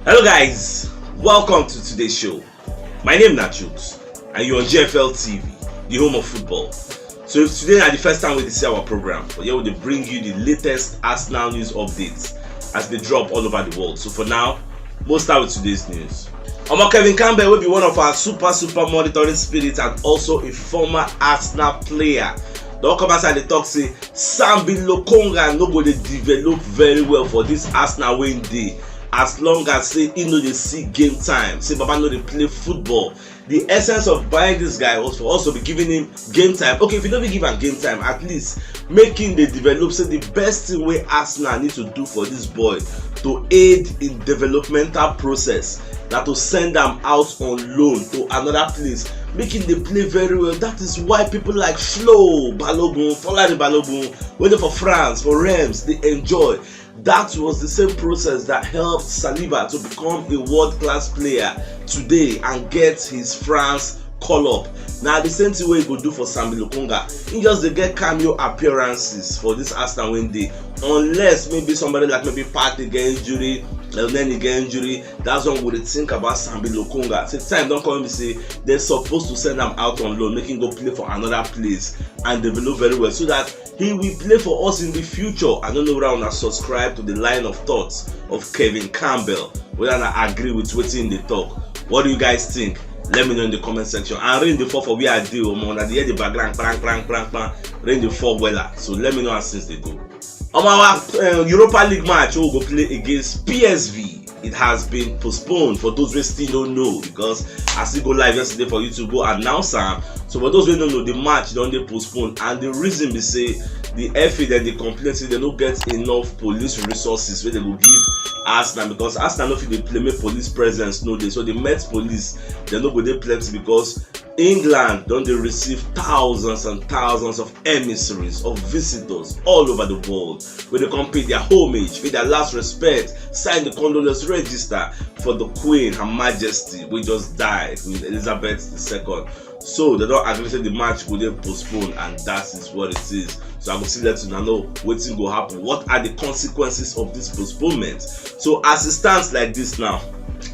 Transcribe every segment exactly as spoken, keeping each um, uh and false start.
Hello guys, welcome to today's show. My name na Chooks and you're on G F L T V, the home of football. So if today na the first time wey you see our program, but here we dey bring you the latest Arsenal news updates as they drop all over the world. So for now, we'll start with today's news. Omo, Kevin Campbell, wey be one of our super super monitoring spirits and also a former Arsenal player, don come outside dey talk say Sambi Lokonga no go dey develop very well for this Arsenal wey dey, as long as say he no dey see game time, say baba no dey play football. The essence of buying this guy was for also be giving him game time. Okay, if you no fit give am game time, at least make him dey develop. Say the best thing wey Arsenal need to do for this boy to aid in developmental process na to send am out on loan to another place, make him dey play very well. That is why people like Flo Balogun, Folari Balogun, wey dey for France, for Reims, dey enjoy. That was the same process that helped Saliba to become a world-class player today and get his France call up. Na the same thing wey he go do for Sambi Lokonga. He just dey get cameo appearances for this Arsenal wey dey, unless maybe somebody like maybe Partey get injury, Elneny get injury. That's when we dey think about Sambi Lokonga. Say time don come be say they supposed to send am out on loan, make him go play for another place and develop very well, so that he will play for us in the future. I don't know whether una subscribe to the line of thoughts of Kevin Campbell, whether una agree with wetin he dey talk. What do you guys think? Let me know in the comment section. And rain dey fall for where I dey, omo, una dey hear the background, bang, bang, bang, bang. Rain dey fall wella. So let me know as things dey go. Omo, our uh, Europa League match wey we go play against P S V, it has been postponed for those wey still don't know, because I still go live yesterday for YouTube, go announce am. So for those wey don't know, the match don dey postponed, and the reason be say the F A dem dey complain say they no get enough police resources wey they go give Arsenal, because Arsenal no fit dey play make police presence no dey. So the Met police, they no go dey plenty because England don dey receive thousands and thousands of emissaries, of visitors all over the world, wey dey come pay their homage, pay their last respect, sign the condolence register for the Queen, Her Majesty, wey just die, Queen Elizabeth the second. So they don agree say the match go dey postponed, and that is what it is. So I go still let una know wetin go happen. What are the consequences of this postponement? So as it stands like this now,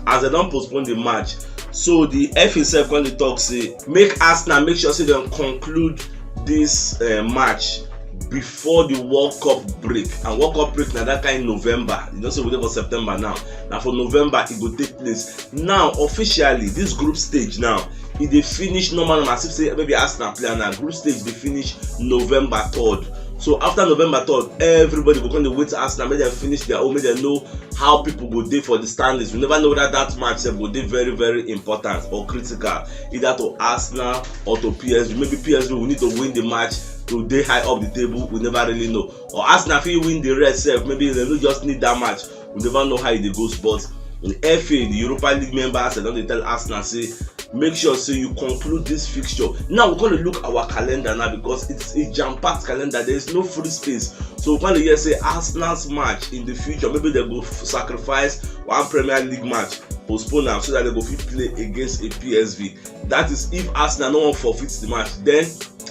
as they don postpone the match, so the F A sef come dey talk say make Arsenal make sure say dem conclude this uh, match before the World Cup break. And World Cup break na that kind November. You know, so we dey for September now. Na for November e go take place. Now officially, this group stage now, e dey finish normal normal, as if say maybe Arsenal play, and na group stage dey finish November third. So after November third, everybody go come dey wait Arsenal make dem finish their own, make dem know how people go dey for the standings. We never know whether that match sef go dey very very important or critical, either to Arsenal or to P S G. Maybe P S G will need to win the match to dey high up the table. We never really know. Or Arsenal fit win the rest sef. Maybe they no just need that match. We never know how e dey go. But the F A, the Europa League members, dem don dey tell Arsenal say make sure say you conclude this fixture. Now we gonna look our calendar now, because it's a jam-packed calendar. There is no free space. So we gonna hear say Arsenal's match in the future, maybe they go f- sacrifice one Premier League match, postpone am so that they go fit play against a P S V. That is if Arsenal no wan forfeit the match. Then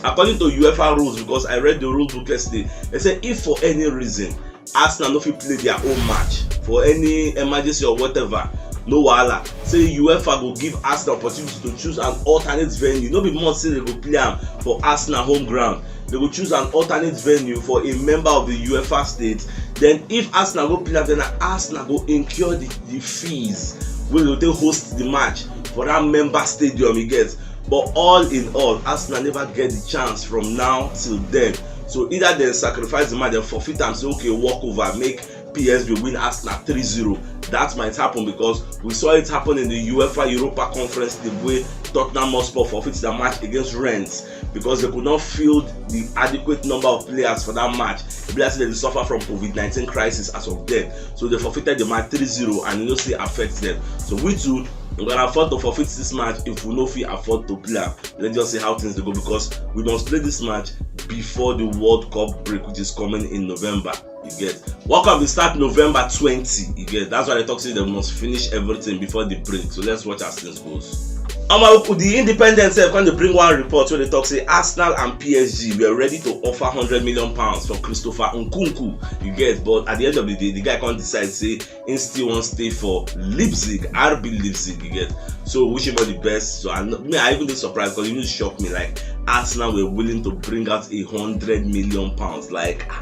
according to UEFA rules, because I read the rule book yesterday, they say if for any reason Arsenal no fit play their own match for any emergency or whatever, no wahala. Say UEFA go give Arsenal opportunity to choose an alternate venue. No be must say they go play am for Arsenal home ground. They go choose an alternate venue for a member of the UEFA state. Then if Arsenal go play am, then Arsenal go incur the, the fees wey go take host the match for that member stadium, you get. But all in all, Arsenal never get the chance from now till then. So either they sacrifice the match, they forfeit and say, okay, walk over, make P S V win Arsenal three zero. That might happen, because we saw it happen in the UEFA Europa Conference League, where Tottenham Hotspur forfeit their match against Rennes because they could not field the adequate number of players for that match. E be like say they dey suffer from COVID nineteen crisis as of then. So they forfeited the match three zero, and e no still affect them. So we too, we gonna afford to forfeit this match if we no fit afford to play am. Let's just see how things dey go, because we must play this match before the World Cup break, which is coming in November. You get? World Cup dey start November twenty. You get? That's why they talk say they must finish everything before the break. So let's watch as things goes. Omo, the Independent sef come dey bring one report wey dey talk say Arsenal and P S G were ready to offer hundred million pounds for Christopher Nkunku. You get, but at the end of the day, the guy come decide say he still wan stay for Leipzig, R B Leipzig. You get, so wish him all the best. So I, me, I even dey surprised because the news shock me. Like, Arsenal were willing to bring out a hundred million pounds. Like, ah,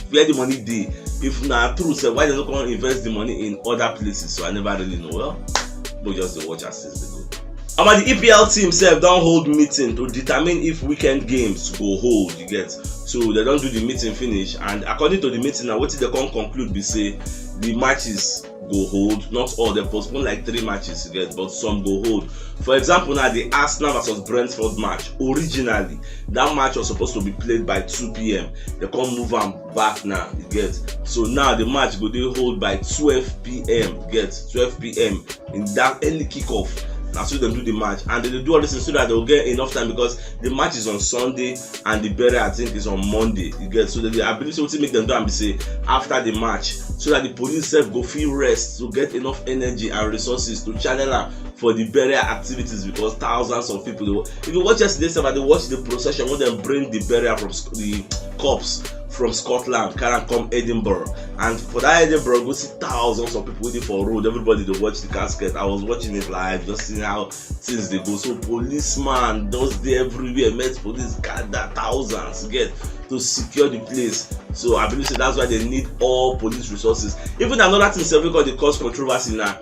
where the money dey? If na true sef, why dem no come invest the money in other places? So I never really know. Well, we just dey watch as things dey go. Omo, the E P L team sef don hold meeting to determine if weekend games go hold, you get. So they don do the meeting finish, and according to the meeting, na wetin they come conclude be say the matches go hold. Not all, they postpone like three matches, you get, but some go hold. For example, now the Arsenal versus Brentford match, originally that match was supposed to be played by two p.m. They come move am back now, you get. So now the match go dey hold by twelve p.m., you get, twelve p.m., in that early kickoff. Na so dem do the match, and they dey do all this thing so that they will get enough time, because the match is on Sunday and the burial, I think, is on Monday. You get, so they, I believe say wetin make dem do am be say after the match, so that the police sef go fit rest to get enough energy and resources to channel am for the burial activities, because thousands of people dey wa-, if you watch yesterday sef, I dey watch the procession when dem bring the burial from Sc-, the corpse from Scotland, carry am come Edinburgh. And for that Edinburgh, go see thousands of people waiting for road. Everybody dey watch the casket. I was watching it live, just seeing how things dey go. So policeman just dey everywhere, met police, gather thousands, get, to secure the place. So I believe say that's why they need all police resources. Even another thing sef wey come dey cause controversy na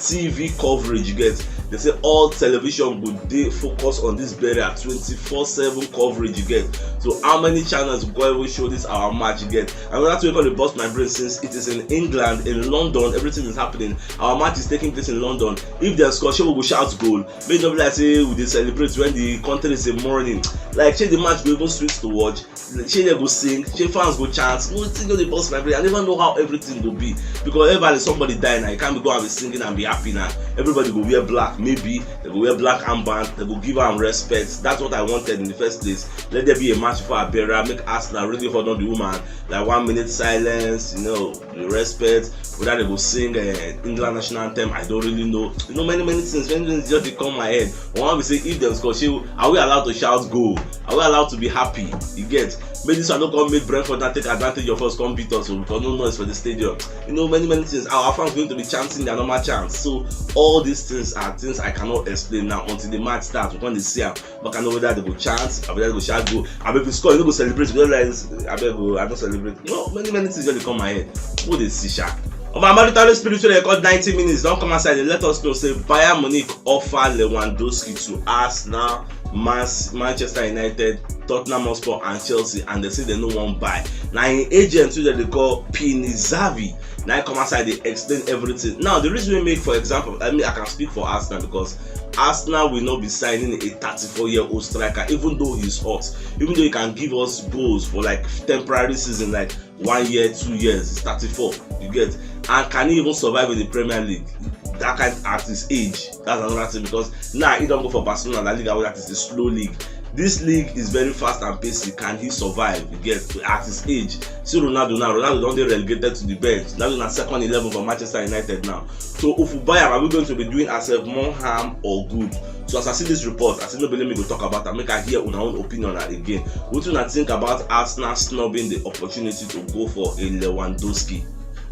T V coverage, you get. They say all television go dey focus on this burial, twenty-four seven coverage, you get. So how many channels go even show this our match, you get? Another thing wey come dey burst my brain, since it is in England, in London, everything is happening. Our match is taking place in London. If dem score, shey we go shout goal? Make e no be like say we dey celebrate when the country is in mourning. Like, shey the match go even sweet to watch? Shey dem go sing? Shey fans go chant? Wetin just dey burst my brain. I never know how everything go be, because everybody, somebody die now, you can't be go and be singing and be happy now. Everybody go wear black. Maybe they go wear black armband. They go give am respect. That's what I wanted in the first place. Let there be a match before a burial. Make Arsenal really honor the woman. Like, one minute silence, you know, the respect. Whether they go sing uh, England national anthem, I don't really know. You know, many, many things. Many things just dey come my head. One be say, if dem score, shey, are we allowed to shout goal? Are we allowed to be happy? You get? Make this one no come make Brentford now take advantage of us, come beat us o, because no noise for the stadium. You know, many, many things. Our fans going to be chanting their normal chants. So all these things are things I cannot explain now until the match starts. We come dey see am. But I know whether they go chant, or whether they go shout goal. I mean, if you score, you no go celebrate. You don't like, I beg, oh, I don't celebrate. No, many, many things just dey come my head. Who dey see sha? Omo, Maritale Spirit wey dey record ninety minutes don come outside. They let us know say Bayern Munich offer Lewandowski to Arsenal, Man-, Manchester United, Tottenham Hotspur and Chelsea, and they say they no wan buy. Na im agent wey dem dey call Pini Zavi na im come outside dey explain everything. Now, the reason we make, for example, I mean, I can speak for Arsenal, because Arsenal will not be signing a thirty-four-year-old striker, even though he's hot, even though he can give us goals for, like, temporary season, like, one year, two years. He's thirty-four, you get, and can he even survive in the Premier League? That kind, at his age, that's another thing, because now he don go for Barcelona, La Liga, wey that is a slow league. This league is very fast and pacey. Can he survive? You get, at his age. See Ronaldo now. Ronaldo don dey relegated to the bench. Ronaldo na second eleven for Manchester United now. So if we buy am, are we going to be doing ourselves more harm or good? So as I see this report, I say no be let me go talk about am. Make I hear una own opinion again. Wetin una think about Arsenal snubbing the opportunity to go for a Lewandowski?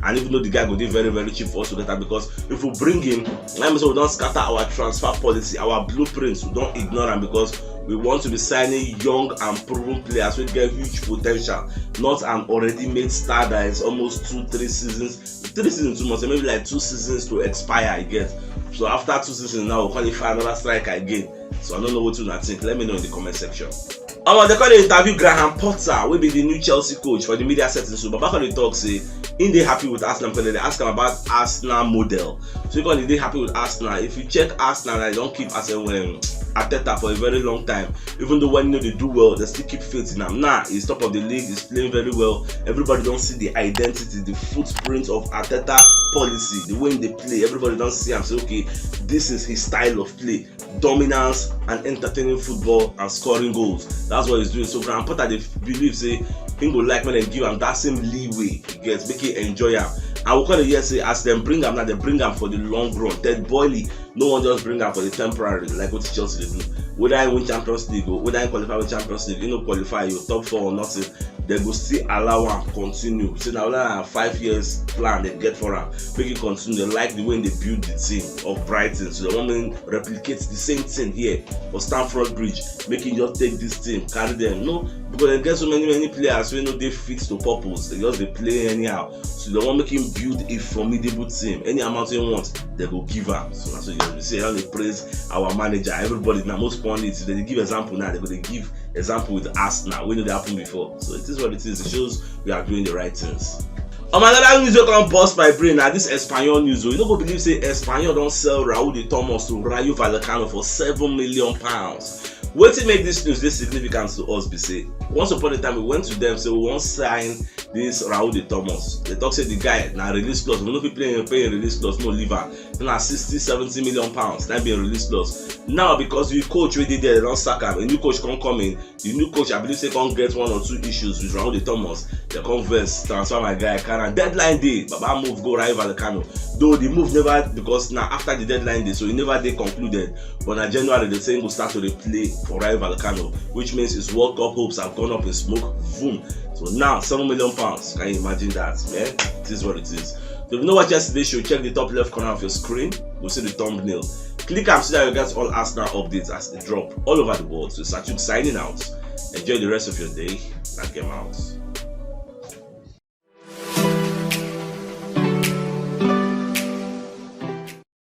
And even though the guy go dey very, very cheap for us to get am, because if we bring him, that means we don scatter our transfer policy, our blueprints. We don ignore am because we want to be signing young and proven players wey get huge potential, not an already made star that is almost two, three seasons. Three seasons too much, maybe like two seasons to expire, I guess. So after two seasons now, we come dey find another striker again. So I don't know what una think. Let me know in the comment section. Omo, they come dey interview Graham Potter, wey be the new Chelsea coach, for the media setting. So Baba come dey talk say he dey happy with Arsenal, because they ask him about Arsenal model. So he come dey happy with Arsenal. If you check Arsenal, I don't keep as a um, Arteta for a very long time. Even though when you know they do well, they still keep faith in him. Now he's top of the league, he's playing very well. Everybody don see the identity, the footprint of Arteta policy, the way they play. Everybody don see am say, okay, this is his style of play. Dominance and entertaining football and scoring goals. That's what he's doing. So Graham Potter dey believe say he go like when they give am that same leeway, you get, make he enjoy am. I will call it yes, say as dem bring am now, dem bring am for the long run. Ted Boehly, no one just bring am for the temporary, like what Chelsea dey do. Whether I win Champions League or whether I qualify with Champions League, you know, qualify, you top four or nothing, they go still allow am continue. So now na five years plan they get for am. Make it continue. They like the way they build the team of Brighton, so they want to replicate the same thing here for Stamford Bridge. Make it just take this team, carry them. No, because they get so many many players wey no dey fit to purpose. They just dey play anyhow. So they want make him build a formidable team. Any amount they want, they go give am. So that's what you say. How they praise our manager. Everybody now, most pundits, they give example now. They go they give example with Arsenal. We know that happened before. So it is what it is. It shows we are doing the right things. On another news, you can burst my brain now. This Espanyol news, oh, you no go believe say Espanyol don sell Raul de Thomas to Rayo Vallecano for seven million pounds. Wetin make this news dey significant to us be say, once upon a time, we went to them say we wan sign this Raul de Thomas. They talk say the guy na release clause, we no fit pay him, pay him release clause, no leave am. Na sixty, seventy million pounds na be him release clause. Now, because the coach wey dey there, they don sack am, a new coach come come in. The new coach, I believe say, come get one or two issues with Raul de Thomas. They come vex, transfer my guy, carry am. Deadline day, Baba move go Rayo Vallecano. Though the move never, because now after the deadline day, so it never dey concluded. But na January they say he go start to dey play for Rayo Vallecano, which means his World Cup hopes have gone up in smoke. Boom. So now seven million pounds. Can you imagine that, man? It is what it is. So if you no watch yesterday's show, check the top left corner of your screen. We'll see the thumbnail. Click am so that you get all Arsenal updates as they drop all over the world. So Sachuk signing out. Enjoy the rest of your day. Like him out.